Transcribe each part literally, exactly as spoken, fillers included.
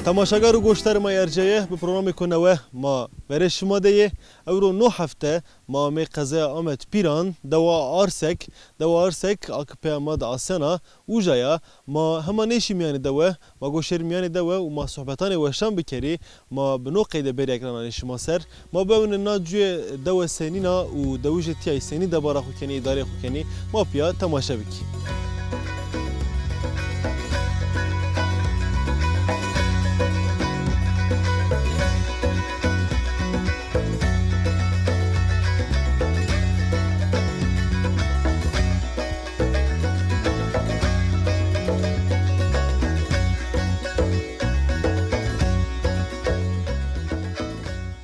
Temaşegar û goşdarê ma erceye, bi programêko newe ma verê şima de yê. Ewro no hefte ma amê qezaya Amed Pîran, dewa Arsek. Dewa Arsek a ke pê ma de asena, uca ya. Ma hema nêşî mîyanê dewe, ma go şêr mîyanê dewe û ma sohbetanê weşan bikerî. Ma bi no qeyde bêrî ekrananê şima ser. Ma biewine na cuyê dewe senîn a û dewijê tîya senî debara xwu kenî, îdareyê xwu kenî, ma pîya temaşe bikî.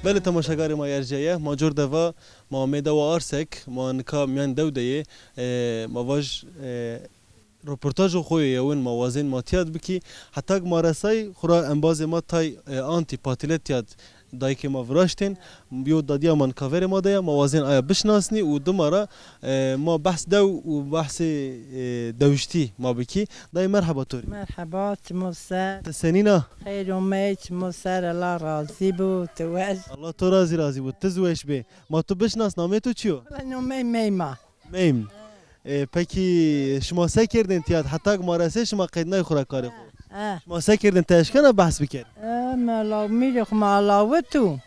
Belê temaşegarê ma erceye, ma cor deva, ma amê dewa Arsek, ma nika mîyan dew de yê, e, ma vaj, e, roportajo xo yê yewin ma wazên ma tîya de bikî. Hetak ma resay, xwu ra embazê ma tay, e, antî patîle tîya de dayikê ma viraştên. Yo dadîya ma nika verê ma de ya, ma wazên aya bişinasnî û dima ra, e, ma behs dew û behsê, e, dewiştî ma bikî. Dayê merheba to rê. Merheba, çimo ser. Ti senîn a? Xeyr omey, çimo ser, Allah razî bo, ti weş. Allah to ra zî razî bo, ti zî weş bê. Ma tu bişinas, namê to çi yo? Wela nomey Meyma. Meym. E, pekî şima se kerdên tîya de, heta ke ma resê şima qednay xwu ra karê xwu? E. Şima se kerdên, ti eşkena behs bikerî? E, ma law mîrê xwu ma alawitû.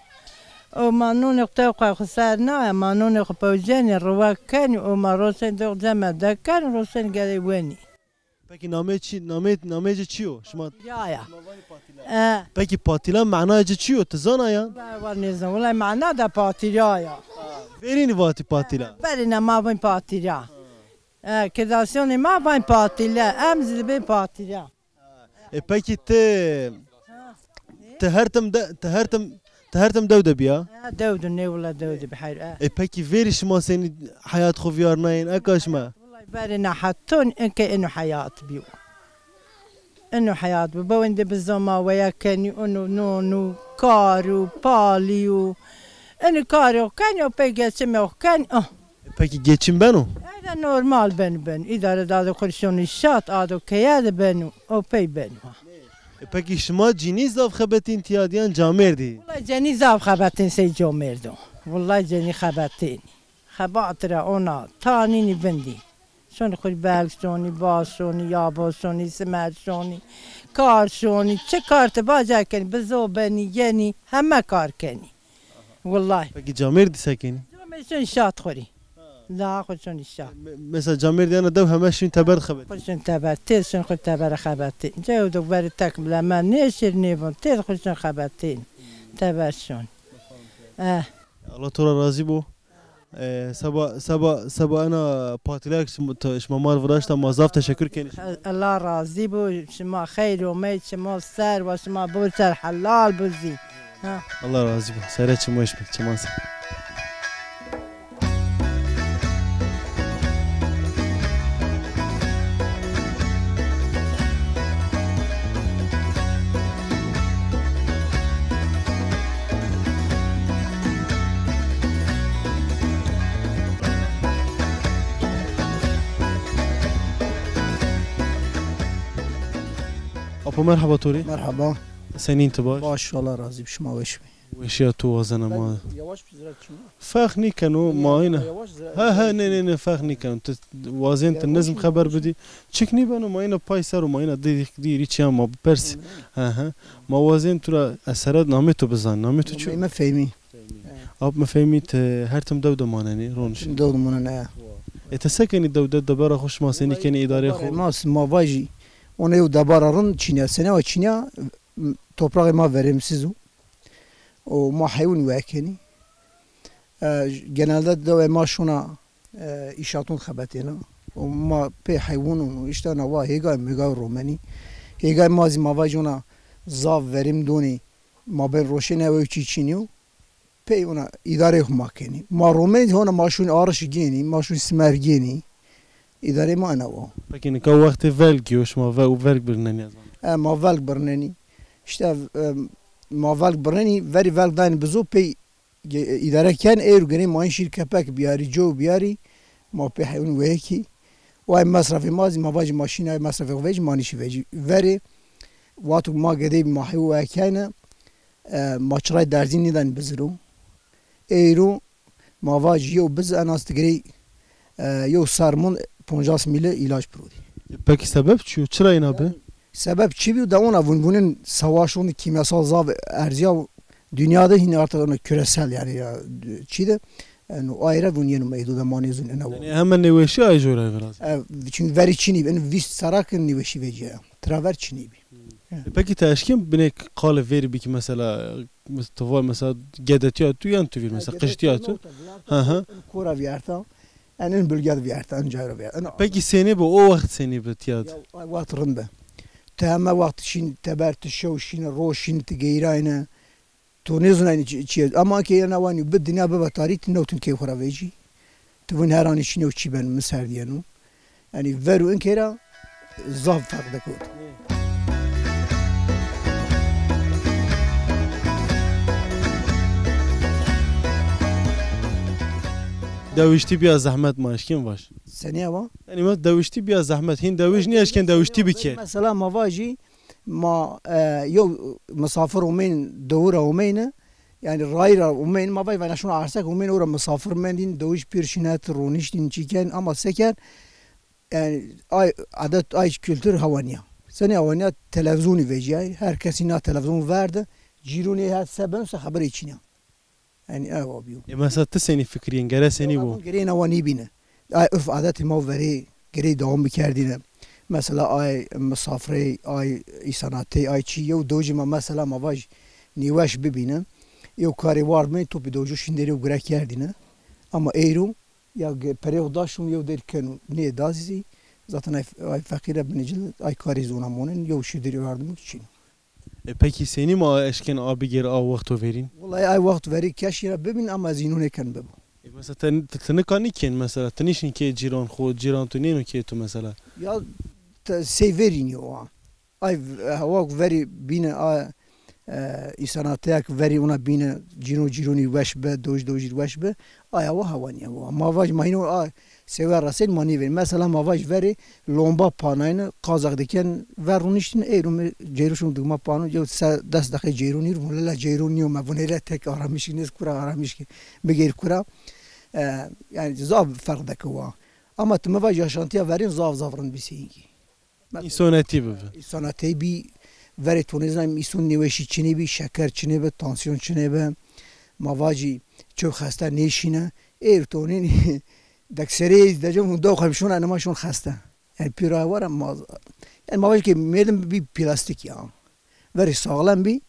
O ma nonê xwu tewqay xwu ser naye, ma nonê xwu pewcenî, riwek kenî, o ma roşên dox ceme de kenî, roşên gerê wenî. Pekî namê çi, namê, namê ci çi yo? Şima... Patîla ya. Şima vanî patîla. E. Pekî patîla manayê ci çi yo? Ti zana ya? Wela, wela nêzan. Wela mana de patîla ya. Ha, verînî vatî patîla. Verîne ma vên patîla. Ha. E, kirdasyonê ma vên patîla. Em zî dibên patîla. E, pekî ti, ti her tim de, ti her tim, ti her tim dew de bîya? E, dew de, nê wela dew de bî, heyr, e. E, pekî verî şima senî heyat xwu vîyarnayên, eka şima? Wela verîne heton, inke ino heyat bîyo. Ino heyat bî. Bewên de bi zoma weya kenî, ino non û kar û palî û ino karê xwu kenî û pey geçimê xwu kenî, ah. E, pekî geçim beno? Ey de normal beno, beno. Îdare dado, xwu rê şonî şat, ado keye de beno, o pey beno. E, pekî şima cinî zaf xebetîn tîya de yan camêrdî? Wela cenî zaf xebetîn sey camêrdo. Wela cenî xebetîn. Xebat ra ona tanînî vindî. Şonî xwu rê belg şonî, baz şonî, yaba şonî, simer şonî, kar şonî, çi kar ti vaja kenî, bizo benî, yenî, heme kar kenî. Wellahî. Pekî camêrdî se kenî? Camêrd şonî şat xwu rê. La xwu şonî şat. Me-, mesela camêrdî ena dew heme şin teber xebetî. Xwu şin teber, têr şin xwu teber xebetî. Cew de verî tek bile me nêşir nêvon, têr xwu şin xebetî. Teber şon. Eh. Allah to ra razî bo. E, seba, seba, seba ena patîlek şima, to, şima ma rê viraşta, ma zaf teşekur kenî. Allah razî bo, şima xeyr omey, çimo ser, wa şima bo ser helal bo zî. Ha. Allah razî bo. Sere çimo weş be, çiman ser. Apo, merheba to rê. Merheba. Senîn, ti baş? Baş, Allah razî bi, şima weş bî. Weşîya to wazena ma. Yavaş bir zira çima. Ferq nîkeno, ma îna. Yavaş zira. Ha, ha, ne, ne, ne, ferq nîkeno. Ti wazên ti nizm xeber bidî. Çik nîbeno, ma îna pay ser o, ma îna dî-, dîrî çîyan ma bipersî. Hı hı. Ha, ha. Ma wazên tu ra eseret namê to bizan. Namê to çi? Namê mi Fehmî. Ap mi Fehmî, ti her tim dew de manenî, ronişî? Tim dew de manenî, ya. E, ti se kenî dew de, debara xo şima senî kenî, îdareyê xo? Ma, ma vajî, ona yew debara rind çînîya, sene wa çînîya, toprağê ma verimsiz o. O ma heywûn wekenî. E, genelde dewê ma şona, e, îşatûn xebetêna. O ma pê heywûn û îşte na wa hêgay mêgay romenî. Hêgay ma zî ma vajî ona zaf verim donî. Ma bên roşên ew çî çînî yo. Pey ona îdareyê xo ma kenî. Ma romenî zî hona ma şûnî arişî gênî, ma şûnî simer gênî. Îdareyê ma ena wo. Pekî nika wextê velgî yo, şima ve-, velg birnenî ez vana. E, ma velg birnenî. Îşte, e, ma velg birnenî, verî velg daynî bizo pey ge-, îdare ken, êro girê ma în şîr kepek biyarî, cow biyarî, ma pê heywûn weyekî. Way mesrefê ma zî, ma vajî ma şînayê mesrefê xo vejî, ma nîşî vejî. Verê Wexto ma gedey bî ma hew ekene, e, ma çiray derzî nîdanî biziro. Eyro ma vacî yew biz en az ti girey, e, yew sermon poncas mîli îlac piro dî. Peki sebep çi yo? Çira êna bi? Sebep çi bî? De ona vun vunin savaş on kîmyasal zaf erzîya dinya de hîn artık ona küresel yani ya çi de. Yani o ayrı vun yenu meydu de manezun ena. Yani hemen nêweşî ay jora viraz. E, çünkü veri çinî bi, en vîst serra ki nêweşî vecîya. Traver çinî bi. E, peki ti eşkên binê qalê verî bikî mesela, tu va mesela gedetîya tu yan tu vîr mesela qiştîya tu. Hı hı. Kora vîyarta. En in bölge de vîyarta, en cara vîyarta. Peki senî bi, o wext senî bi tîya de? Ya, ay wext rind bi. Ti heme wext şîn teber, ti şew şîne, roj şîne, ti geyrayne. Tu nêzunayne çi, çi ye. Ama ke yena wanî bi dinya biba tarî, ti newtin key xwu ra vecî. Ti vun her anî çi new çi ben, mi ser dîyeno. Yanî ver û inkey ra zaf ferq dekewt. Dewiştî bîya zehmet ma eşkên vaş. Senî ya wa? Yanî ma dewiştî bîya zehmet. Hîn dewij nîeşkên dewiştî bikê. Mesela ma vajî, ma, e, yew misafir omeyn, dewû ra omeyne, yanî rayî ra omeyn, ma vay vana şuna ersek omeyn, ora misafir mendîn, dewij pîr şînet, ronîştîn, çîken, ama seker, yanî ay adet, ay kultur hewa nîya. Senî hewa nîya? Televîzyonî vecîyay, her kesî na televîzyon ver de, cîronê her se ben se xeberê çîn ya. Yanî ewa bîyo. E mesela ti senî fikirîyên, gere senî bo? Gereyna wa nîbîne. Ay urf adetê ma verê gerey dewam bikerdîne. Mesela ay misafirey, ay îsanatey, ay çî yew dewicê ma mesela ma vaj nêweş bibîne. Yew karê ward mey topî dewicû şîn derê û gure kerdîne. Ama eyro ya ge-, perê xo da şûn yew der keno. Nê da zî zaten ay, ay feqîre binê cil ay karê zona monin. Yew şî derê yardim ki çîn. E, pekî senî ma eşkên a bigêr a wexto verîn? Wulay ay wext verî keşî ra bibîn ama ez înû nêken bibo. E, mesela ti, ti, ti nika nîkên mesela, ti nîşin kê cîran xo, cîran tu nêno kê tu mesela? Ya te, sey verîn yo a. Ay v-, hewa ku verî bîne a, e, îsanateyek verî ona bîne cîno cîronî weş be, doj dojî weş be. Ay hewa hewa nîye wa. Ma vaj ma hîno a Sewe resên ma nîvên. Mesela ma vaj verê lomba panayne, qazaq diken, ver ronîştîn, ey rome ceyro şûn digma pano, yew se des deqe ceyro nîr, vun lele ceyro nîyo, me vun hele tek aramiş ki, nêz kura aramiş ki, bigêr kura. E, yanî zaf ferq deke wa. Ama ti mi vaj yaşantîya verên zaf zaf rind bî seyîn kî. Îsonetî bibi. Îsonetî bî, verê to nêzanî îson nêweşî çinê bî, şeker çinê bi, tansiyon çinê bi. Ma vacî çew xeste nêşîne. Êr tonîn dek sereyê decem hûn dew xem şûn, enê ma şûn xeste. Yanî pîra wara ma, yanî ma vacî ke merdin bî plastîk ya. Verê saxlem bî,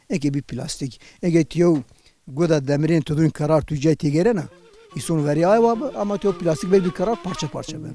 eke bî plastîk. Eke ti yew guda demirên tu dûn kerar tu cay têgêrena, îson verê ay wa bi, ama ti yew plastîk ver bî kerar parçe parçe bi.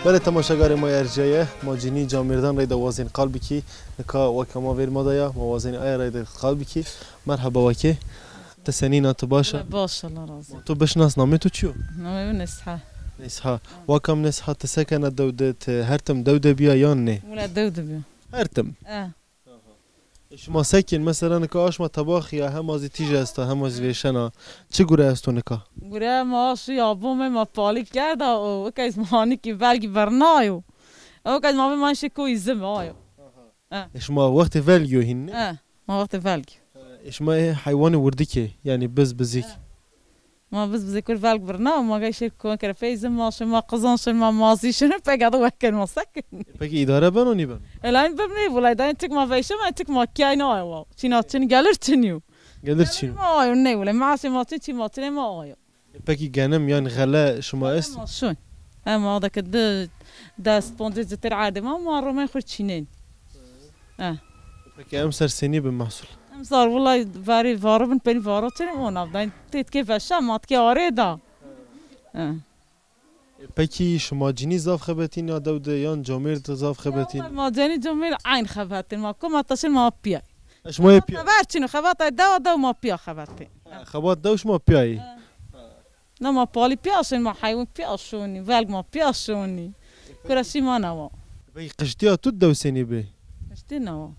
Belê temaşegarê ma ercîyaye, ma cinî camêrdan reyde wazên qal bikî. Nika weke ma vêr ma de ya, ma wazên aye reyde qal bikî. Merheba wekê. Ti senîn a, ti baş a? Baş, Allah razı olsun. Tu bişnas, namê tu çi yo? Namê mi Nesha. Nesha. Wa kam Nesha, ti se kena dew de, ti her tim dew de bîya yan nê? Wila dew de bîya. Her tim? E. E, şima se kên? Mesela nika aşma tebax ya, hema zî tîj esta, hema zî vêşena. Çi gure esto nika? Gure ma aşî ya bo me ma palî kerda û wekez ma hanîkî velgî vernayo. Wekez ma vê ma şi koyî zim ayo. E. E, şima wextê velgî yo hîn nê? E, ma wextê velgî. E, şima ê heywanê wirdikê, yanî biz, bizîk. E. Ma biz bizê kur velg birna, ma gay şêr kon kere feyzim, ma şin, ma qizan şin, ma mazî şin, pek adı wek ken ma sek. Peki îdare beno nîbeno? Elayn bim ney, wulay dayn tik ma veyşim, tik ma kiyay na ayo. Çina çin gelir çin yo. Gelir çin. Ma ayo ney, wulay ma şin ma çin, çin ma çin ma ayo. Peki genim yan xele şima est? Ma şun. Hem adaki de dest ponce citer erdê ma, ma romay xur çînên. E. Peki emser senî bi mehsul? Emser wulay verî varo bin, penî varo çerim, o nav dayn. Têtkê veşa, matkê arê da. E. E, peki şima cinî zaf xebetîn ya dew de yan camêrd zaf xebetîn? Ya, ma cinî camêrd eyn xebetîn. Ma ko ma taşin ma piyay. E, şima yê piyay? Xeber çin o, xebat ay dewa dew ma piya xebetîn. Ha, xebat dew şima piyayî. Ha. Na ma palî pîya şonî, ma heywan pîya şonî, velg ma pîya şonî. Kura şî ma nawa. Bey qiştîya tu dew senî bê? Qiştî nawa.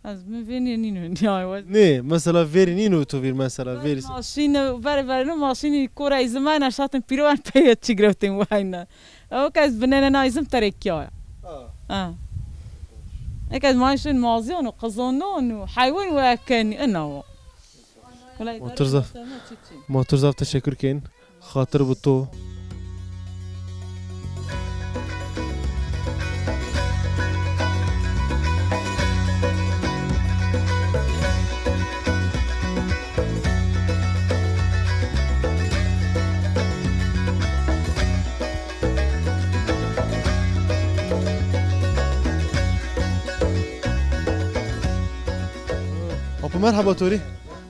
Ez mi vênî nîno nîya wez. Nê, mesela verî nîno tu vîr mesela verî. Maşîne, verê verêno maşînî kora îzim ayna şatin pîrowen peye çi girewtên wayna. Ew ke ez binene na îzim terekîyaya. Ha. Eke ez maşîn mazîyan û qizanan û heywan we kenî, inawa. Motor zaf, motor zaf teşekkür kên. Xatir bi to. Apo merheba to rê.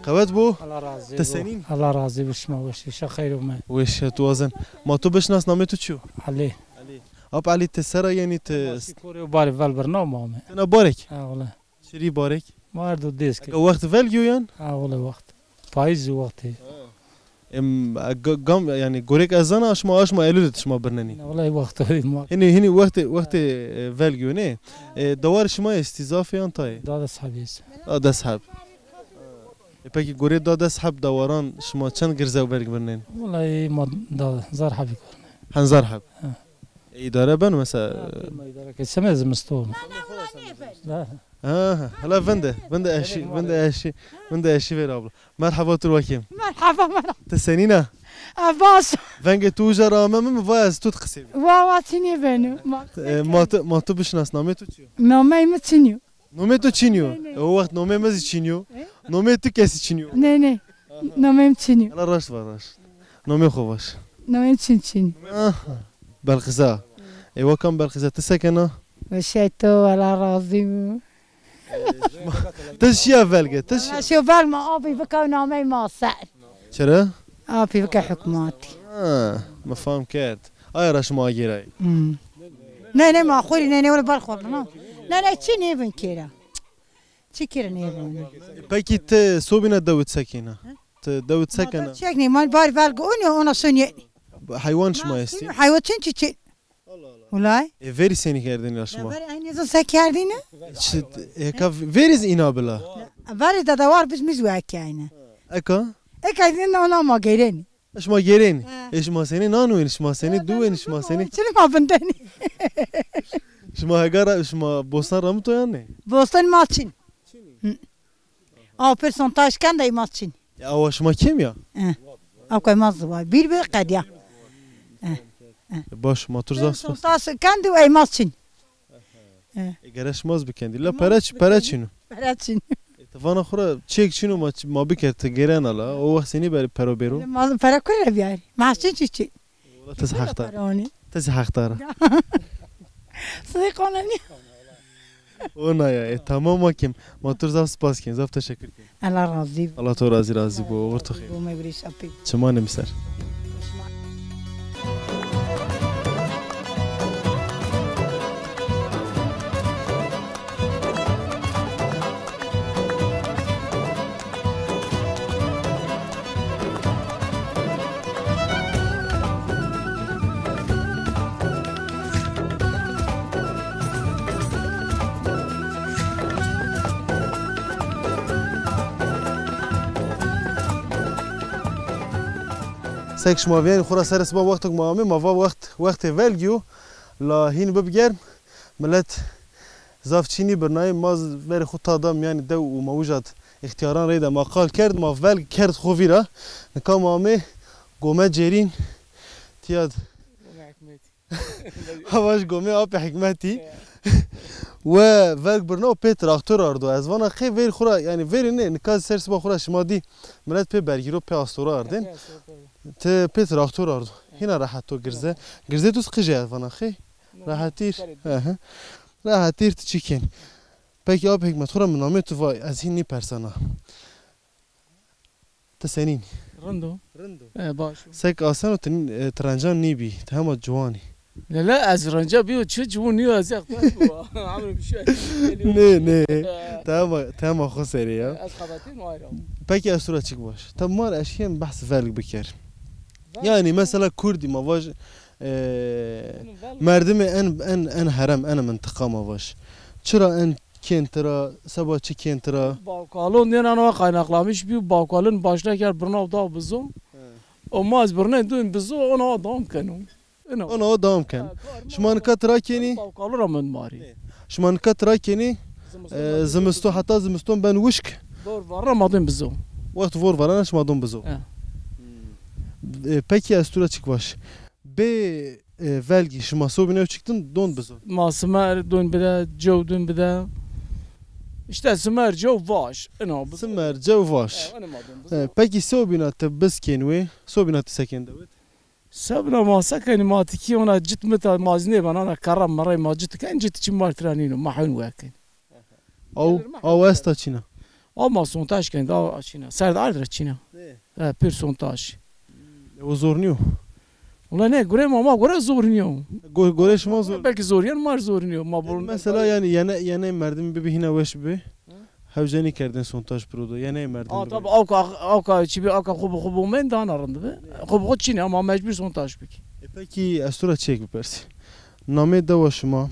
Qewet bo. Allah razî bo. Ti senîn? Allah razî bo, şima weş, şima xeyr ome. Weş, tu wazen. Ma tu bişnas, namê tu çi yo? Elî. Elî. Ap Elî, ti sera yenî ti? Ma şî korê û barê vel birna ma ame. Tena barek? Ha, wele. Çirî barek? Ma her du dês ke. Eke wext velg yo yan? Ha, wele wext. Payîz zî wext ê. Em, ga-, gam, yanî gorek ez zana şima, şima Eylûl de şima birnenî. Wele wext o ma. Hinî, hinî wextê, wextê, e, velg yo nê. E, dewar şima estî zaf ê yan tayê? Da des heb ê. Da des heb. E, pekî gorê da des heb dewaran şima çend girze û velg birnenî? Wele ma da zar hebî birnenî. Henzar heb. Ha. E, îdare ben mesela. Ha, ma îdare ke çime zimiston. Ha, ha. Hala vinde, vinde eşî, vinde eşî, vinde eşî ver abla. Merhaba tur bakayım. Merhaba, merhaba. Ti senîn a? A, baş. Vengê tu uca ra ame mi, mi va ez tu qisê bî. Wa, wa, çinî beno. Ma, e, ma tu, ma tu bişnas, namê tu çi yo? Namey mi Çinî yo. Nomê tu Çinî yo? Nê, nê. E, o wext nomê mi zî Çinî yo. E? Nomê tu kesî Çinî yo? Nê, nê. Nomê mi Çinî yo. Hala raşt va, raşt. Nomê xo vaş. Nomê mi Çin Çinî. Aha. Belqîza. E, wa kam Belqîza, ti se kena? Weşey to, Allah razî bo. Ti şiya velge, ti şiya. Şiyo velg ma apî bika namey ma ser. Çira? Apî bika hukmatî. Ha, mi fam kerd. Aya ra şima agêrayî. Hmm. Ne, ne, ma xwirî, ne, ne, wele bar xwirî, no. Ne, ne, çi nêvin kêra. Çi kêra nêvin. Pekî ti sobîna dewit se kena? Ti dewit se kena? Çek nê, ma bar velg onî, ona sonî. Heywan şima estî? Heywan çin çi çi? Wulay. E, verî senî kerdêne la şima? Verî eynî zî se kerdêne? Çi, eka verî zî îna bila? Verî dedewar biz miz wekeyne. Eka? Eka zî ona ma gêrenî. E, şima gêrenî. Ha. E, şima senî nan wên, şima senî du wên, şima senî? Çinî ma vindenî. Şima hega ra, şima bostan ra mito yan nê? Bostan ma çin. Hı. Awa persantaj kende ma çin. Ya awa şima kêm ya? E. Awa ma zî wa. Bir bir qedya. E. E. Baş, ma tu zaf spas. Persantaj kende ey ma çin. E. E, gere şima zî bikendî. La pere çi, pere çin o. Pere çin. E, ti vana xo ra çek çin o ma, ma biker ti gêrena la. O wext senî berî pero bêro? Ma pere kure biyarî. Ma çin çi çi. Wela ti zî heqdar. Ti zî heqdar. Sidî qanenî. Ona ya, e, tamam hakim. Ma tu zaf spas kên, zaf teşekkür kên. Allah razî bo. Allah to razî razî bo. Oxir to xeyr. Bo me birî şapî. Çimanê mi ser. Sek şima vîyarî xo ra serê siba wextek ma amê, ma va wext, wextê velgî yo. La hîn bib germ. Milet zaf çî nîbirnayê, ma z-, verê xo ta da mîyanê dew û ma uca d îxtîyaran reyde ma qal kerd, ma velg kerd xo vîra. Nika ma amê gome cêrîn, tîya d-, ha vaj gomê Apê Hikmetî. We velg birna û pê traktor ardo. Ez vana qey verî xo ra, yanî verî nê, nika zî ser siba xo ra şima dî milet pê bergîro, pê astora ardên. Ti pê traktor ardo. Hîna rehet to girze. Girzê tu qijê ez vana qey. Rehetîr. Hı hı. Rehetîr ti çi kên. Pekî Apê Hikmet, xo ra mi namê tu va, ez hîn nîpersena. Ti senîn î? Rind o. Rind o. E, baş o. Sek aseno ti, e, ti rencan nîbî, ti hema ciwan î. Lele ez renca bîyo, çi ciwan nîyo, ez extiyar bû. Emrê bir şey. Nê, nê. Ti hema, ti hema xo serê ya. Ez xebetîn, o ayrı. Pekî ez tu ra çik baş. Tabi ma rê eşkên behs velg biker. Yani mesela Kurdî ma vaj, e, merdimê en, en, en herem, en mintiqa ma vaj. Çira en kêntir a, seba çi kêntir a? Bawkalon nêna no kaynaklanmış bî, bawkalon başna kerd birna da bizo. He. O ma ez birnên dûn bizo, ona o dewam keno. Ino. Ona o dewam ken. Ha, kar ma. Şima nika tira kenî? Bawkalon ra mend marî. Şima nika tira kenî? Zimiston, e, zimiston, heta zimiston ben wişk. Vor varna ma dûn bizo. Wext vor varna şima dûn bizo. He. Hmm. E, pekî ez tu ra çik vaj. Bê, e, velgî şima sobîne çik dûn, dûn bizo? Ma simer dûn bide, cew dûn bide. İşte simer, cew, vaş. Ino bizo. Simer, cew, vaş. He, ino ma dûn bizo. He, pekî sobîna ti biz kên wê? Sobîna ti se kên dewit? Sebna ma se kenî, ma tikî ona cit mit a, ma zî nêbena, ona kerra merrey ma cit ken, cit çi mar tira nîno, ma hewn we ken. Aw, aw esta çîna? Aw ma sontaj ken, da çîna. Ser de ard ra çîna. Ê. E, pir sontaj. E, o zor nîyo? Ula ne, gure ma, ma gure zor nîyo. Go-, gore şima zor. Belkî zor yen, mar zor nîyo. Ma bol. Mesela yani yene, yene merdim bibi hîna weş bibi. Hı? Hewce nêkerdên sontaj piro de, yenê merdim. A, tabi, awka, awka çi bi, awka xo bi xo bo mend dana rind bi. Xo bi xo çîne ama mecbur sontaj bik. E, pekî ez tu ra çiyek bipersî. Namê dewa şima,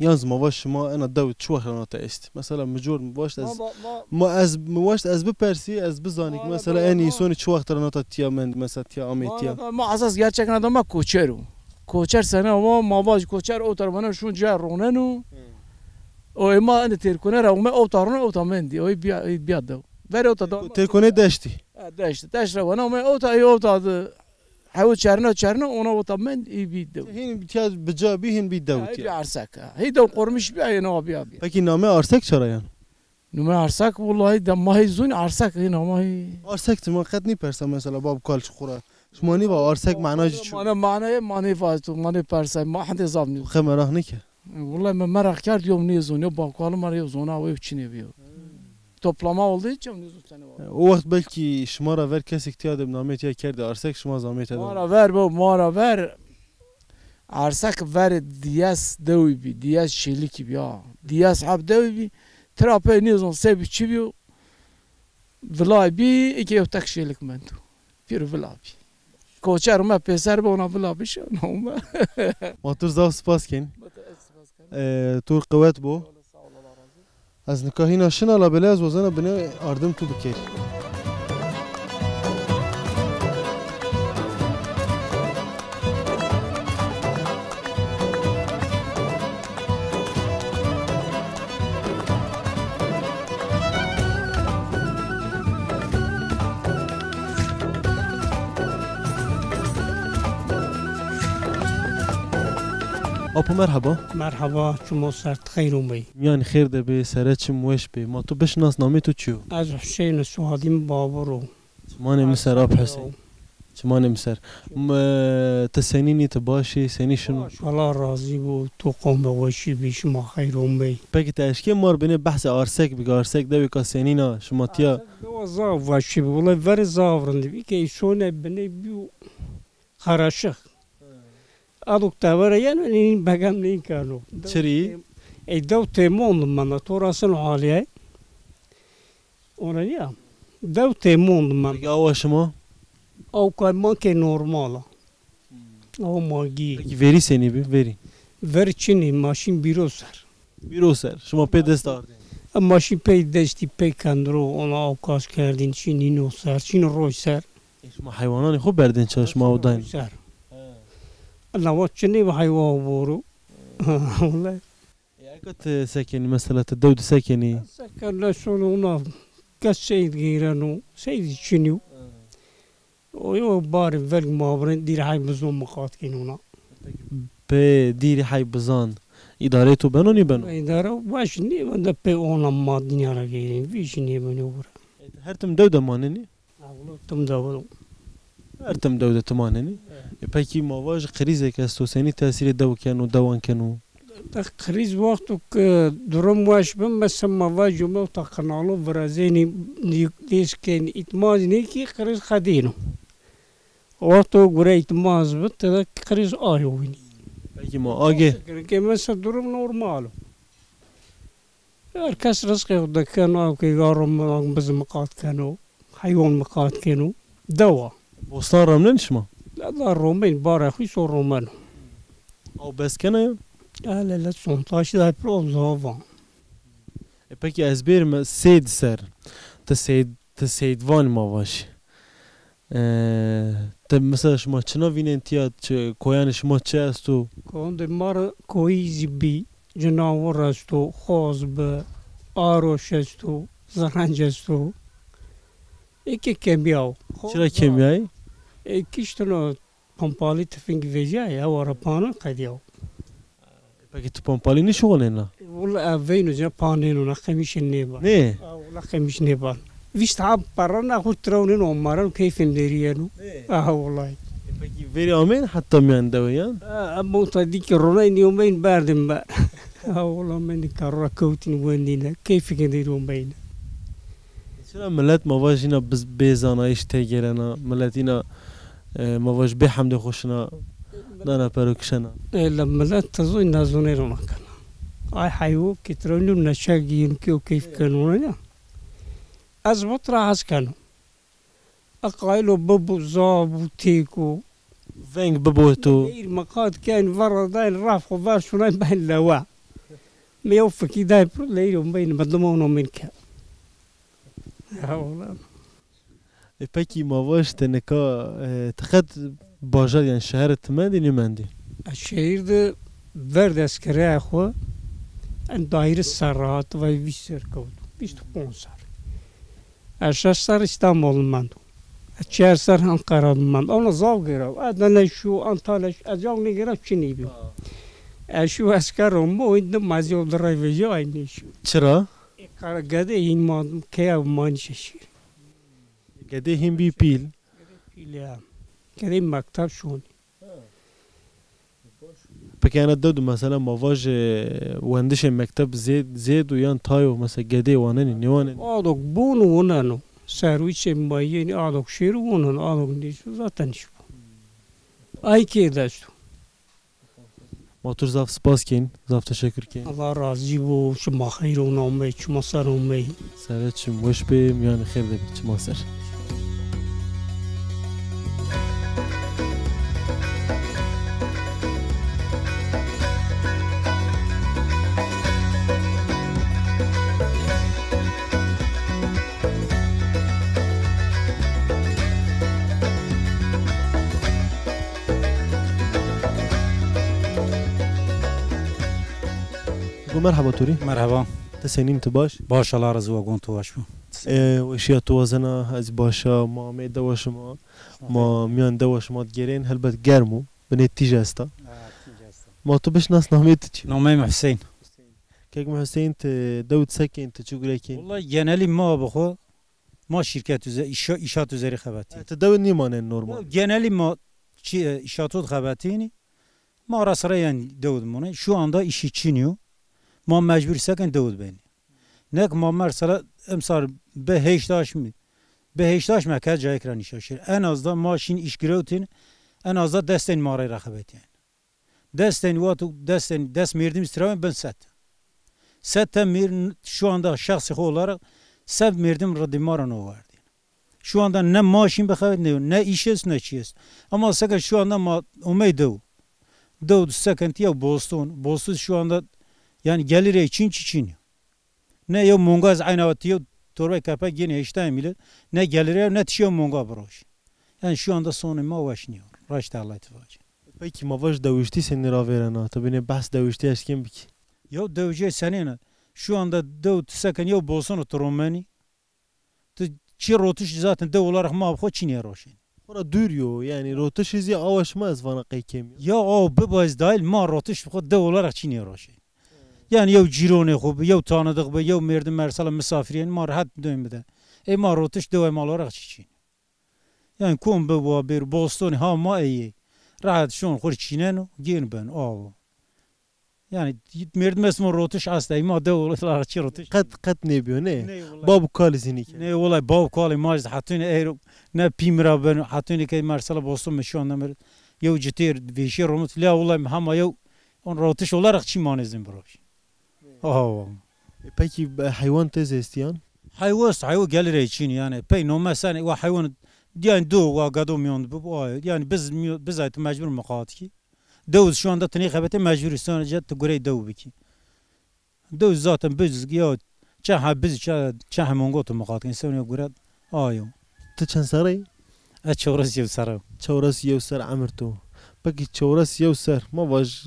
yan zî ma vaj şima ena dew çi wext ra nata est? Mesela mi cor mi waşt ez, ma, ma, ma ez, mi waşt ez bipersî, ez bizanî ki mesela en însonî çi wext ra nata tiya mend, mesela tiya amê tiya. Ma, ma esas gerçekten de ma koçer o. Koçer sene ama ma vaj koçer o tarafına şun ca roneno. Hı. O ê ma ene têrkone ra ome, ewta rona, ewta mendî. O ê bîya, ê bîya dew. Verê ewta da. Têrkone deştî. Ha, deşt. Deşt ra wena ome, ewta, ê ewta de hewo çerna, çerna, ona ewta mend, ê bî dew. Hîn tiya bi ca bî, hîn bî dew tiya. Bî Arsek, ha. Hî dew qormiş bîya, ê na bîya bîya. Pekî namê Arsek çara yan? Numê Arsek, wellahî de ma hî zûn Arsek, hî nama hî. Arsek ti ma qet nîpersa mesela bab kal çi xo ra. Şima nîva Arsek manayê ci çi? Mana, manayê, manayê vato, manayê persay, ma hende zaf nî. Xe meraq nêke. Wellahî mi meraq kerd, yo nêzon, yo bawkalon ma rê yo zona, yo çinê bîyo. Toplama oldu, hiç yo nêzon sene var. O wext belkî şima ra ver kesek tiya de namê tiya kerdî Arsek, şima zî amê tede. Ma ra ver bo, ma ra ver. Arsek verê diyes dewî bî, diyes şêlikî bî ya. Diyes heb dewî bî. Tira pey nêzon se bî çi bîyo. Vilay bî, eke yew tek şêlik mendo. Pêro vila bî. Koçer ome pêser bi, ona vila bişo, ona ome. Ma tu zaf spas ken. Ma tu ez spas ken. E, tu qiwet bo. Sağ ol, Allah razı olsun. Ez nika hîna şina, labelê ez wazena binê ardim tu bikerî. Apo merheba. Merheba, çimo ser, xeyr omey. Mîyanî xêr de bê, sere çim weş bê. Ma tu bişinas, namê tu çi yo? Ez Huseyîn Suadîn Babur o. Çimanê mi ser, ap Huseyîn. Çimanê mi ser. M-, ti senîn î, ti baş î, senî şino? Baş, Allah razî bo, tu qome weşî bî, şima xeyr omey. Pekî ti eşkê mar binê behsê Arsek bikî, Arsek dewêka senîn a, şima tiya? Arsek dewa zaf weşî bî, wulay verê zaf rind bî, ke îsonê binê bîyo qereşix. Adok tevere yeno, nîn begem nîn keno. Çirî? Ey dew têmon di menda, to ra sino halîye. Ona nîya. Dew têmon di menda. Peki awa şima? Awka ma ke normal a. Awa magî. Peki verî senî bî? Verî. Verî çinî, ma şîn bîro ser. Bîro ser. Şima pê dest ardên? E, ma şîn pey destî, pey kendiro, ona awkas kerdîn, şîn nîno ser, şîn roy ser. E, şima heywananê xo berdên ça, şima awdayên? Ser. He. Nawa çinê bi heywan boro. Wele. E, eka ti se kenî, mesela ti dew di se kenî? Se kenî, sono ona kes seyd geyreno, seyd çinî yo. He. O yo barê velg ma birên dîr hay bizon miqat kên ona. Pê dîrî hay bizan îdareyê to beno nîbeno? Îdare weş nîbende, pê ona ma dinya ra geyrên, vîş nêbeno wira. E, ti her tim dew de manenî? Ha, wilo tim de wilo. Her tim dew de ti manenî? Evet. E, pekî ma vaj krîzek esto, senî tesîrê dew keno, dewan keno? De krîz wexto ke durum weş bi, mesela ma vajî ome ewta qinalo virazênî, lês kenî, îtmaz nêkî, krîz qedêno. Wexto gure îtmaz bi, tede krîz ayo winî. Pekî ma agê? Ke mesela durum normal o. Her kes rizqê xo dekeno, ew ke garo mi-, biz miqat keno, heywan miqat keno. Dewa. Bostan ramnen şima? La da romen, bara xwi so romeno. Aw bes kena ya? Hele le sontaş da pro zava. E peki ez bêrim Seyd ser. Ti Seyd, ti Seydvan ma vaş. E, ti mesela şima çina vînen tiya, çi, koyanê şima çi esto? Koyondê ma ra koyî zî bî, cinawir esto, xoz bi, aroş esto, zirenc esto. Eke kemîya o. Çira kemîyayî? E, kiştino Pompalî tifing vejîyayê, ew ara panin qedîyaw. Peki tu pompalî nişuxulnena? Willa ev veyno zî panêno na, qemîşê nêba. Nê? A, willa qemîş nêba. Vîst heb perrena xwu tirewnên omaran keyfên derî yeno. Nê? Aha, willay. E, peki verî amên heta mîyan dewe yan? A, em monta dî ki ronay nîyomeyn berdin be. Ha, willa mendî karora kewtîn wendîne. Keyfikên derî omeyne. Çira milet ma vaj îna biz-, bê zanayîş têgêrena, milet îna, e, ma vaj bê hemdê xo şina dana pero kişena. E, la milet ti zoy nezonê rona kena. Ay heywo ki tira nû neçe gîn ki o keyf keno ya. Ez vot ra hez keno. Eqaylo bibo, zaf bo, têko. Veng bibo to. Êr miqat ken, verra dayn, raf xo ver şunayn ben lewa. Mi yew fikî day piro, leyro beyn, mi dima ono min ke. Ya ulan. E, pekî ma vaj ti nika, e, ti qet bajar, yanî şehere ti mendî, nêmendî? Ez şehîr de ver de eskereya xo, en daîre ser rahat vay vîst ser kewt, vîst û ponc ser. Ez şeş ser Îstanbul mendo. Ez çar ser Ankara mendo. Ona zaf gêra. Ez de ne şu, Antalya şu, ez yaw nêgêra çinî bî. Ez şu esker ro mo, indi ma zî o di rey vejî ay nêşî. Çira? E, kara gede hîn ma, keya manî şeşîr. Gedê hîn bî pîl. Pîl ya. Gedê mekteb şonî. Peki ena dew de mesela ma vaj, e, wendişê mekteb zêd, zêd û yan tay o, mesela gedê wanenî, nêwanenî? Adok bûn û wuneno. Serwîçê ma yenî adok şêr û wuneno, adok nêşo zaten nişbo. Ay kê desto. Ma tu zaf spas kên, zaf teşekur kên. Allah razî bo, şima xeyr û namey, şima ser omey. Sere çim weş bê, mîyanê xêr de bê çima ser. Go merheba to rê. Merheba. Ti senîn, ti baş? Baş, Allah razî bo, gon tu baş bo. E, weşîya tu wazena, ez baş a, ma amê dewa şima. Ma mîyan dewa şima digêrên, helbet germ o. Binê tîj esta. Ha, tîj esta. Ma tu bişnas, namê tu çi? Namê mi Huseyîn. Kek mi Huseyîn, ti dew de se kên, ti çi gure kên? Wellahî genelî ma bi xo, ma şîrket üze-, îşa-, îşat üzerî xebetîn. E, ti dew de nîmanên normal? Genelî ma çi, e, îşato de xebetînî. Ma ra sira yanî dew de monê. Şu anda îşî çinî yo. Ma mecbur se kên, dew de benî. Nek ma mesela emsal bi heşt aşmî, bi heşt aşmî ke cayêk ra nîşa şêr. En az da ma şîn îş girewtîn, en az da des tenî ma rey ra xebetîyen. Des tenî, wexto des tenî, des mêrdim îstirawên bin set. Set te mêr-, şu anda şexsê xo olarak set mêrdim ridî ma ra no werdîn. Şu anda ne ma şîn bixebetîn, ne, ne îş est, ne çî est. Ama seke şu anda ma omey dew. Dew de se kên ti ya boston. Boston şu anda yanî gelîrê çin çi çin. Ne yew monga ez eyna wextî yew torbay kepek gênî heştay mîle, ne gelîrê ne tişî yew monga biroş. Yanî şu anda sonê ma weş nîyo. Raştê Ellay ti vacî. Pekî ma vaj dewiştî senî ravêrena? Ti binê behs dewiştî eşkên bikî. Yew dewicê senîn a? Şu anda dew ti se kên yew bostono ti romenî. Ti çi rotiş zaten dew olarak ma bi xo çinî roşên. Xora dûr yo, yanî rotişî zî awa şima ez vana qey kêm yo. Ya aw biba ez dahil, ma rotiş bi xo dew olarak çinî roşên. Yanî yew cîronê xo bi, yew tanidix bi, yew mêrdim mersela misafirî yenî, ma rehet dön bide. Ê ma rotiş dew ê ma olarak çi çin. Yanî kom biba bêr bostonî ha ma ey ê. Rehet şon xo rê çîneno, gên beno, awo. Yanî mêrdim estmo rotiş esta, ma dew olarak çi rotiş. Qet, qet nêbîyo, nê? Nê, wellay. Bab û kalî zî nîkeno. Nê, wellay, bab û kalî ma zî hetûnî ey ro, ne pî mi ra beno, hetûnî ke mersela boston mi şu anda mi yo citêr vêşîye romit, la wellay mi hema yew on rotiş olarak çî manê zî biroş. Aha. E, pekî, e, heywan ti zî estîyan? Heywan est, heywan gelîrê çin yanî. Pey nome senî, wa heywan Yanî do wa gado mîyon de bibo ayo. Yanî biz mîyo-, biz ay tu mecbur muqat kî. Dew şu anda tu nêxebetê mecbur îsonê ca tu gurey dew bikî. Dew zaten biz ya çe ha biz çe, çe hemongo tu muqat kî. Îsonê gure ayo. Ti çend serre yî? Ez çewres yew serre. Çewres yew ser emir to. Pekî çewres yew ser, ma vaj,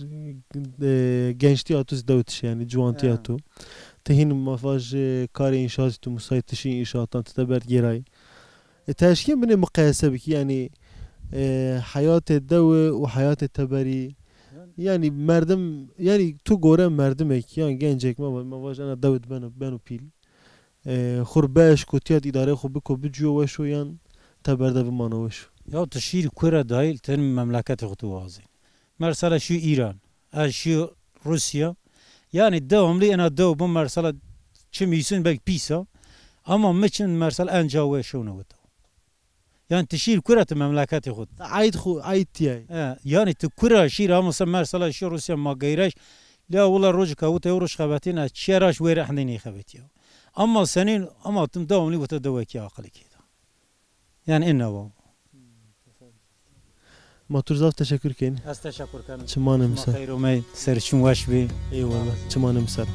e, gençtîya to zî dew tişe, yanî ciwantîya to. Ti hîn ma vaj, e, karê înşaatî tu musayît tişî înşaatan ti teber gêrayî. E, ti eşkên binê muqayese bikî, yanî, e, heyatê dewe û heyatê teberî. Yanî merdim, yanî tu gore merdimêk, yan gencêk ma, ma vaj ena dewe de beno, beno pîl. E, xwu rê bieşko, tîya de îdareyê xwu biko, biciyo weş o yan teber de bimano weş o? Ya tu şîrî kure dayîl, tenê memleketê xwu tu wazên. Mersela şîyo Îran, ez şîyo Rûsya. Yanî dewamlî ena dew bi mersela çim îsûn belkî pîs a. Ama mi çim mersela en ca weş o newita. Yanî ti şîr kura ti memleketê xwu. Ti aîd xwu, aîd tîya yî. E, yanî ti kura şîr ama se mersela şî Rûsya ma geyreş. La wila rojika wite ew roj xebetîn ez çiye raş wêrê hendê nêxebetîya. Ama senîn, ama tim dewamlî wite dewekî aqilî kêda. Yanî ina wa. Ma tu rê zaf teşekur kenî. Ez teşekur kenî. Çimanê mi ser. Xeyr omey, serê çim weş bî. Eyvallah. Çimanê mi ser.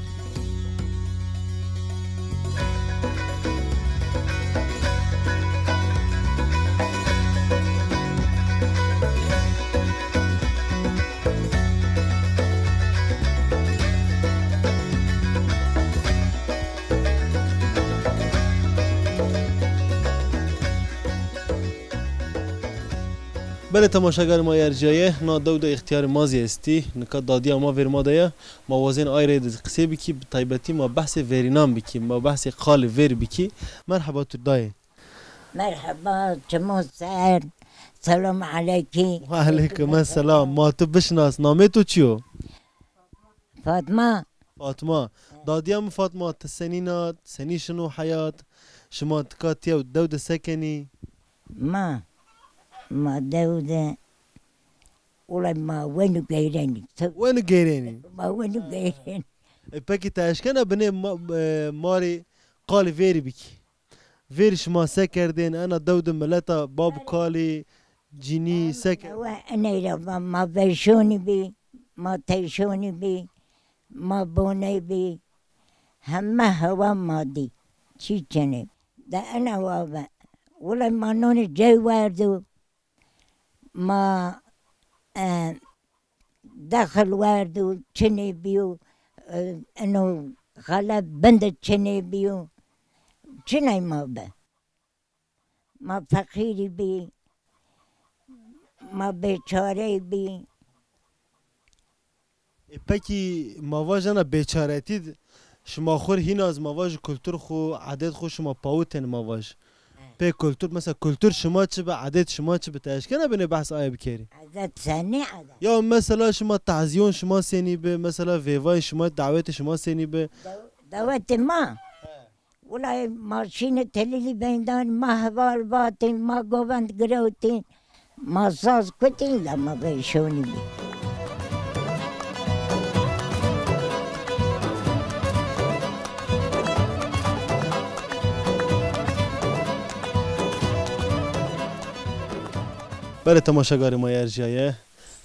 Belê temaşegarê ma yê erjîyaye, na dew de îxtîyarê ma zî estî. Nika dadîya ma vêr ma de ya. Ma wazên ay rey de zî qisê bikî, bi taybetî ma behsê vêrînan bikî, ma behsê qalê vêr bikî. Merheba tu dayê. Merheba, çimo ser. Selam aleykî. Wa aleykum selam. Ma tu bişinas, namê to çi yo? Fatma. Fatma. Dadîya mi Fatma, ti senîn a, senî şino heyat? Şima tika tîya dew de se kenî? Ma, ma dew de, wulay ma wenu geyrenî. Wenu geyrenî? Ma wenu geyrenî. E, pekî ti eşkena binê ma-, e, ma rê qalê vêrî bikî? Vêr şima se kerdên, ena dew de mileta bab û kalî, cinî se kerdên? Ewe eney ra va ma veyşonî bî, ma teyşonî bî, ma boney bî. Heme hewa ma dî. Çî çinê. De ena wa ve. Wulay ma nonê cey werdo. Ma, e, dexil werdo, çinê bîyo, e, eno xele bin de çinê bîyo. Çinay ma bi. Ma feqîrî bî, ma bêçarey bî. E, pekî ma vajena bêçaretî d-, şima xwu rê hîna zî ma vaj kultur xwu, edet xwu şima pawitên ma vaj. Pê kultur, mesela kultur şima çi bi, edet şima çi bi, ti eşkena binê behs aye bikerî? Edet senî edet? Ya mesela şima tazîyon şima senî bi, mesela vêvayê şima, dawetê şima senî bi? Daw-, dawetê ma? Wulay ma şîne telîlî beydan, ma heval vatên, ma govend girewtên, ma saz kutên, la ma veyşonî bî. Belê temaşegarê ma yê erjîyaye,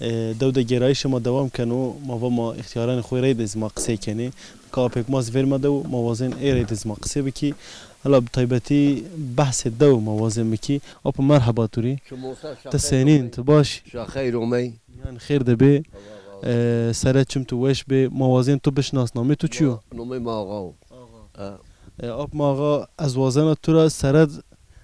e, dew de gêrayîşê ma dewam keno. Ma va ma îxtîyaranê xo rey de zî ma qisey kenê. Nika apêk ma zî vêr ma de wo, ma wazên ê rey de zî ma qisê bikî. Hela bi taybetî behsê dew ma wazên bikî. Apo merheba tu rê. Ti senîn, ti baş? Şa xeyr omey. Yanî xêr de bê. E, sere çim tu weş bê. Ma wazên tu bişinas, namê tu çi yo? Nomê mi Axa wo. Axa. E, ap mi Axa, ez wazena tu ra sere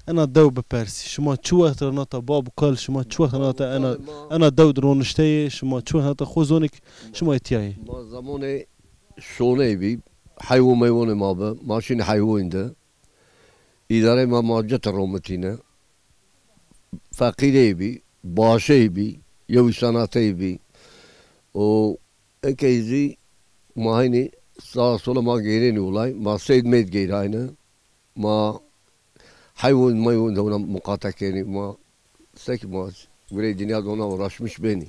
ena dew bipersî. Şima çi wext ra nata bab û kal, şima çi wext ra nata ena, ena dew de ronişteyê, şima çi wext nata xo zonê ke şima ê tîya yê? Ma zamonê şoney bî, heywo meywonê ma bi, ma şînê heywoyîn de. Îdareyê ma, ma cite romitîne. Feqîrey bî, başey bî, yew îsanatey bî. Û ekey zî ma heynî sağa sola ma geyrênî wulay, ma seyd meyd geyrayne. Ma heywan, meywan de ona muqate kenî. Ma seki ma gurey dinya de ona uğraşmış benî.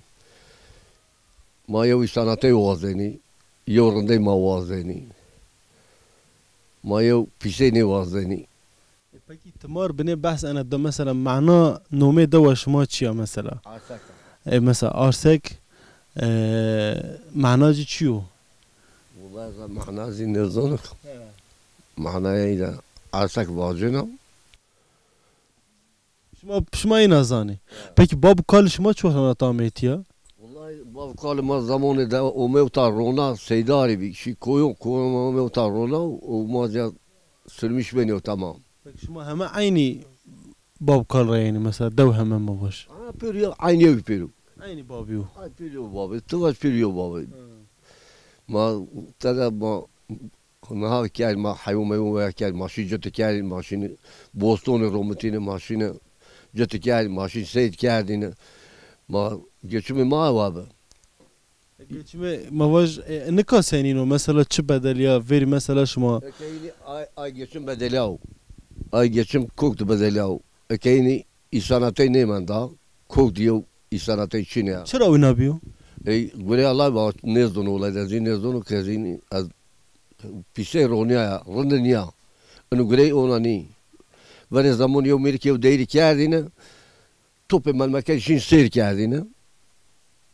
Ma yew îsanatey wazenî, yew rindey ma wazenî. Ma yew pîsey nêwazenî. Pekî ti mar binê behs ena de, mesela mana nomê dewa şima çi ya mesela? Arsek. E, mesela Arsek, e, mana ci çi yo? Wulay ez mana zî nêzano. He. Manaya î de Arsek vacêna. Şima, şima îna zanî. Pekî bab û kalê şima çi wext ena ta ameyî tîya? Wulay bab û kalê ma zamonê de omewta rona, seydarî bî. Şî koyon koyon omewta rona û ma zî ya sürmüş benî û tamam. Pekî şima heme eynî bab û kal ra yenî, mesela dew heme ma vaj? Ha, pêro yew, eynî yew pêro. Eynî babî yo. Ay, pêro yew babî. Ti vaj pêro yew babî. Hı. Ma tede ma niha kerd, ma heywan meywan veya kerd, ma şî citi kerdîn, ma şîn bostonê romitîne, ma şîne citi kerdîn, ma şîn seyd kerdîne. Ma geçimê ma ewa bi. Geçimê ma vaj, e, nika senîn o? Mesela çi bedelî ya verî mesela şima? Eke înî ay, ay geçim bedelî ya o. Ay geçim kok di bedelî ya o. Eke înî îsanatey nêmenda, kok di yew îsanatey çin ya. Çira wina bîyo? Ey, gurey Allah va nêzdono, wulay de zî nêzdono ke zî înî ez pîsey ronîyaya, rindi nîya. Ino gurey ona nî. Verê zemonî yew mêrik yew deyrî kerdîne, topê melmeke şîn seyr kerdîne.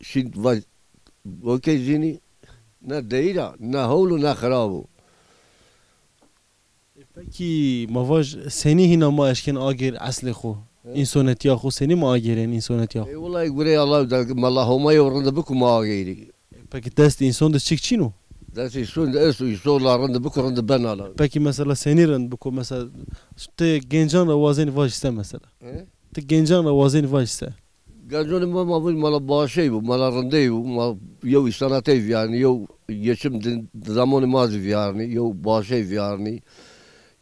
Şîn va, okey zî înî ne deyîr a, ne hewl o, ne xirab o. E, pekî ma vaj senî hîna ma eşkên agêr eslê xo? He? Însonetîya xo senî ma agêrên însonetîya xo? E, wulay gurey Allah de mela Homa yew rind biko ma agêrî. E, pekî dest înson de çik çin o? Dest înson de esto, înson la rind biko rind bena la. Pekî mesela senî rind biko? Mesela ti gencan ra wazenî vaj se mesela? He? Ti gencan ra wazenî vaj se? Gencanê ma, ma vûn mala başey bû, mala rindey bû, ma yew îsanatey vîyarnî, yew geçim di, di zamonê ma zî vîyarnî, yew başey vîyarnî,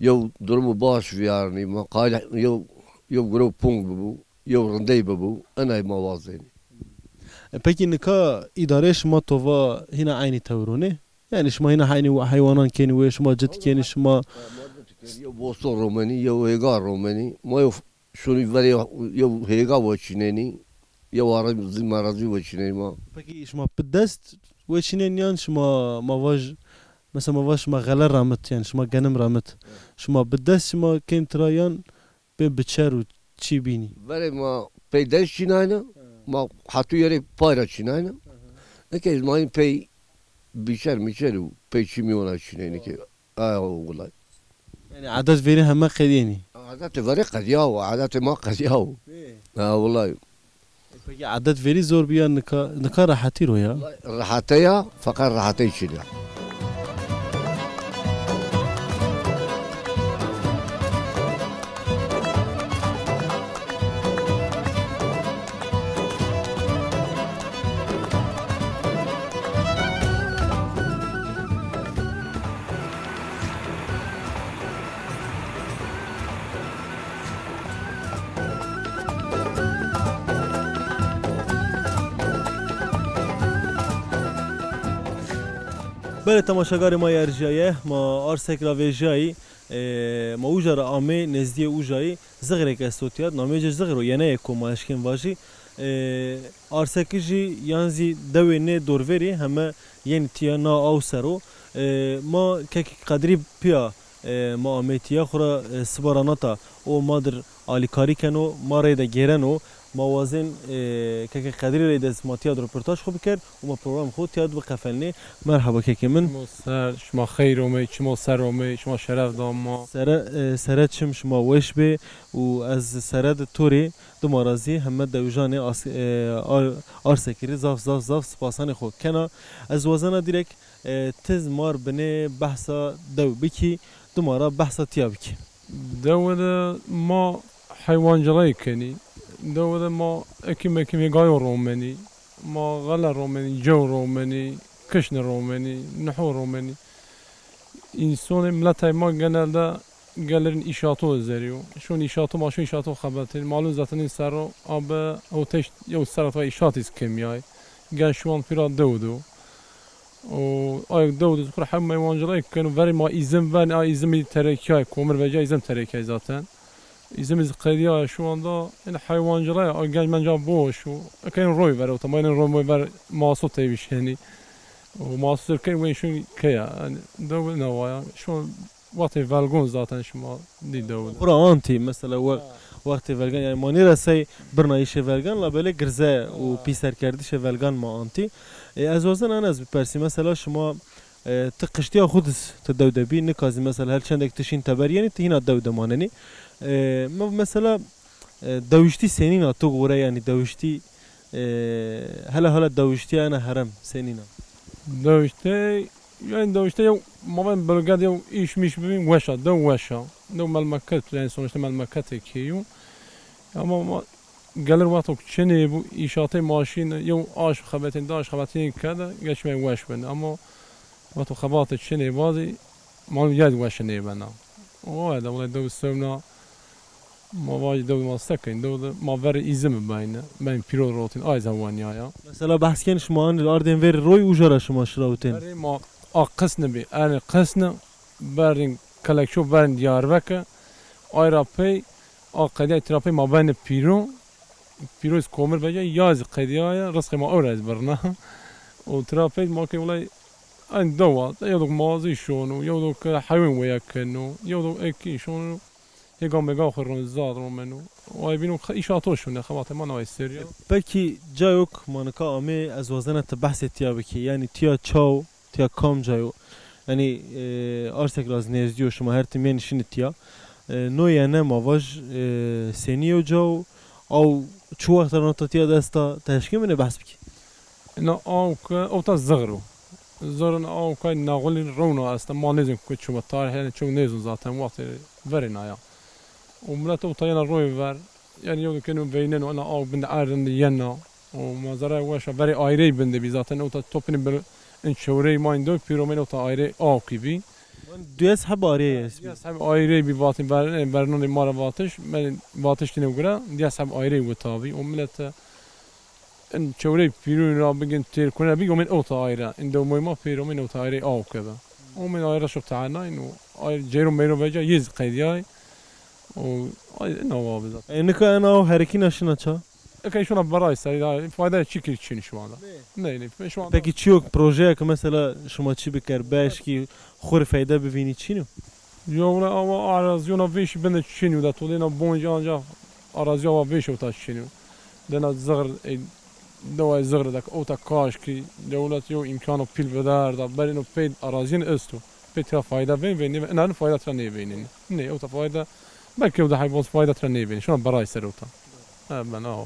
yew durumê baş vîyarnî, ma qayîl yew, yew guro pung bibû, yew rindey bibû, enay ma wazenî. E, pekî nika îdareyê şima to va hîna eynî tewir o nê? Yanî şima hîna heynî heywanan kenî wê, şima cit kenî, şima... Yew boston romenî, yew hêga romenî, ma yew şonî verê yew hêga weçînenî, yew arê zî ma ra zî weçînenî ma. Pekî şima bi dest weçînenî yan şima, ma vaj, mesela ma vaj şima xele ramit, yanî şima genim ramit. Şima bi dest şima kên tira yan bê biçer û çî bînî? Verê ma pey dest çînayne, ma hetû yerê pay ra çînayne. Eke ma în pey biçer miçer û pey çî mîyona çînenî ke. Aya wulay. Yanî edet verî heme qedîyenî? Edetê verê qedîyawo, edetê ma qedîyawo. Ê. Ha, wulay. E, pekî edet verî zor bîya, nika, nika rehetî ro ya? Wulay, rehete ya, feqet rehetey çin ya. Belê, temaşegarê ma yê erjîyaye, ma Arsek ra vejîyayî, e, ma uca ra amê, nezdîyê ucayî. Zixirêk esto tîya, namê ci Zixir o, yeneyêk o ma eşkên vajî. E, Arsekijî yan zî dewê nê dorverî heme yenî tîya na aw ser o. E, ma kekê Qedrî pîya, e, ma amey tîya, xwu ra, e, siba ra nata, o ma dir alîkarî keno, ma reyde gêreno. Ma wazên, e, kekê Qedrî reyde zî ma tîya di roportaj xwu biker û ma program xwu tîya di biqefelnê. Merheba kekê min. Çimo ser, şima xeyr omey, çimo ser omey, şima şeref da ma. Sere, e, sere çim şima weş bê û ez sere di to rê dima ra zî heme dewijanê As-, e, Ar-, Arsekî rê zaf, zaf, zaf sipasanê xwu kena. Ez wazena dîrek, e, ti zî mar binê behsa dew bikî, dima ra behsa tîya bikî. Dewe de ma heywancilay kenî. Dewe de ma ekîm ekîm hêgayo romenî. Ma xele romenî, cew romenî, kişne romenî, niho romenî. Însonê, miletay ma genelde gelirîn îşato zerîyo. Şon îşato, ma şon îşato xebetên. Malum zaten în serro abe hewteş yew serra twa îşatî zî kemîyay. Gen şiwan pîra dew do. Û ay dew de xwu ra heywancilay keno, verê ma îzim vernî, a îzimî terekîyay, komir vecîyay, îzim terekîyay zaten. Îzimî zî qedîyaya şu anda, yanî heywancilay, a genc menca biwaşo. Eke în roy ver, ota ma în roy ver maso tey bişenî. Û maso ser key, wen şun keya, yanî dew newaya. Şu an Wextê velgon zaten şima dî dew de. Xura antî, mesela we-, wextê velgan, yanî ma nêresey birnayîşê velgan, labelê girze û pîserkerdişê velgan ma antî. E, ez wazena ena ez bipersî, mesela şima, e, ti qiştîya xwu di s-, ti dew de bî, nika zî mesela her çendek ti şîn teber yenî, ti hîna dew de manenî. E, me-, mesela, e, dewiştî senîn a ti gore, yanî dewiştî, e, hele hele dewiştîya ena herem senîn a? Dewiştê, yanî dewiştê yew, ma ven bölge de yew îş mîş bibîn weş a, dew weş a. Dew melmeket, yanî sonuçta melmeketê kê yo. Ama ma gelir wexto çinê bû, îşatê maşîn, yew aş xebetên, di aş xebetên kerde, geçmey weş bin. Ama wexto xebatê çinê bazî, malum yay weş nêbena. O de wele dew sewna, ma vajî dew ma sekin, dew de ma verê îzimi beyne. Ben pîro rotîn, ay zewanîyaya. Mesela behs ken şima anî ardên verî roy uca ra şima şirawitên. Verê ma a qisni bî, ernê qisni berîn Kelekço, berîn Diyarbekir, ay ra pey, a qedîya tira pey ma beyne pîro, pîro iz komir vece, ya zî qedîyaya, rizqê ma ewra iz birna. O tira pey ma ke wele en dewa, yew do mazî şono, yew do ke hewên weya keno, yew do ekî şono. Hêga mêga xwu ron, zad romeno. Ay bîno xe-, îşato şone, xebatê ma naway serî ya. Pekî cayok ma nika amê, ez wazena ti behsê tiya bikî. Yanî tiya çaw, tiya kam cay o? Yanî, e, arsek ra zî nêzdî yo, şima her tim yenî şinî tiya. E, no yene ma vaj, e, senî yo caw, aw çi wext ra nota tiya dest a, ti heşkê mi nê behs bikî? Ina aw ke ewta zixir o. Zixir ina aw ke naxulî rewna esta. Ma nêzon ke çima tarîh, yanî çew nêzon zaten, wextê verêna ya. Û milet ewta yena royê ver. Yanî yew do keno veyneno, ina aw bin de erdin de yena. Û manzara weş a, verê ayrey bin de bî zaten, ewta topinê bir in çewrey ma in do pîromên ewta ayrey aw kî bî. Duyes heb ayrey est bî. Duyes heb ayrey bî, vatî ber-, bernonê ma ra vatiş, ben vatiş tîne gure, duyes heb ayrey wita bî. O milet, e, in çewrey pîrûn ra bigin, têrkune bî, omên ewta ayre. In dewmoy ma pêromên ewta ayrey aw kebe. Omên ayre şo tehenay, no ay ceyro meyro veca yê zî qedîyay. O ay ina wa bi zaten. E, nika en aw herekîna şina ça? Eke şuna beray serî, daha fayda çi kir çin şu anda. Ne? Ne, ne, şu anda. Peki çi yok projeya ki mesela şuma çi biker, beşkî xwu rê feyde bivînî, çin o? Yo, wele awa araziyona vêşî bende çin o, da tolêna bonca ancak araziya wa vêşî ewta çin o. Dena zixir, e, deway zixir de ewta kaşkî, dewlet yo îmkano pîl bider da, berîno pey araziyên esto. Pey tira fayda vên, vên, nêvên, ina fayda tira nêvênîn. Ne, ewta fayda, belkî ewta heyvos fayda tira nêvênîn. Şuna beray ser ewta. Ha, ben awa.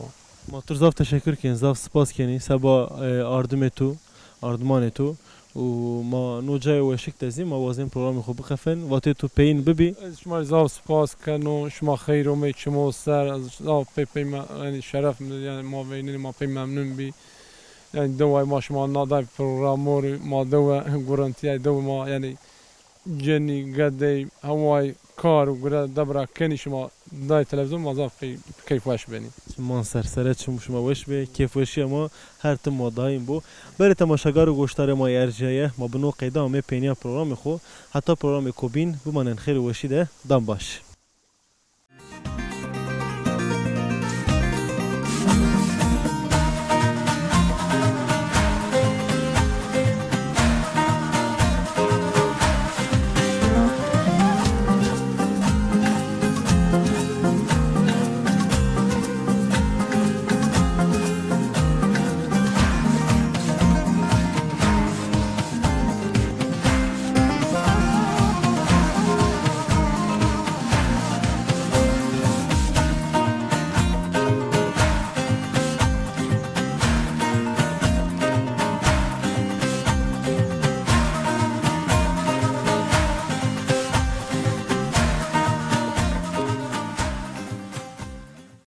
Ma tu zaf teşekkür ken, zaf spas kenî seba, e, ardimê tu, ardimanê tu. Û ma no cayê weşik de zî ma wazên programê xwu biqefin, vatê tu peyîn bibî. Ez şima rê zaf spas keno, şima xeyr omey çimo ser, ez zaf pey pey me-, yanî şeref mi, yanî ma veynenî ma pey memnun bî. Yanî deway ma şima naday programorî, ma dewe gurintîyay, dewe ma yanî cenî, gedey, heway, kar û gure debra kenî şima day televîzyon, ma zaf key-, keyfweş benî. Çiman ser sere çim şima weş bê, keyfweşîya ma her tim ma dayîm bo. Berê temaşegar û goşdarê ma yê erjîyaye, ma bi no qeyde amê peynîya programê xwu. Heta programêko bîn, bimanên xêr û weşî de, dam baş.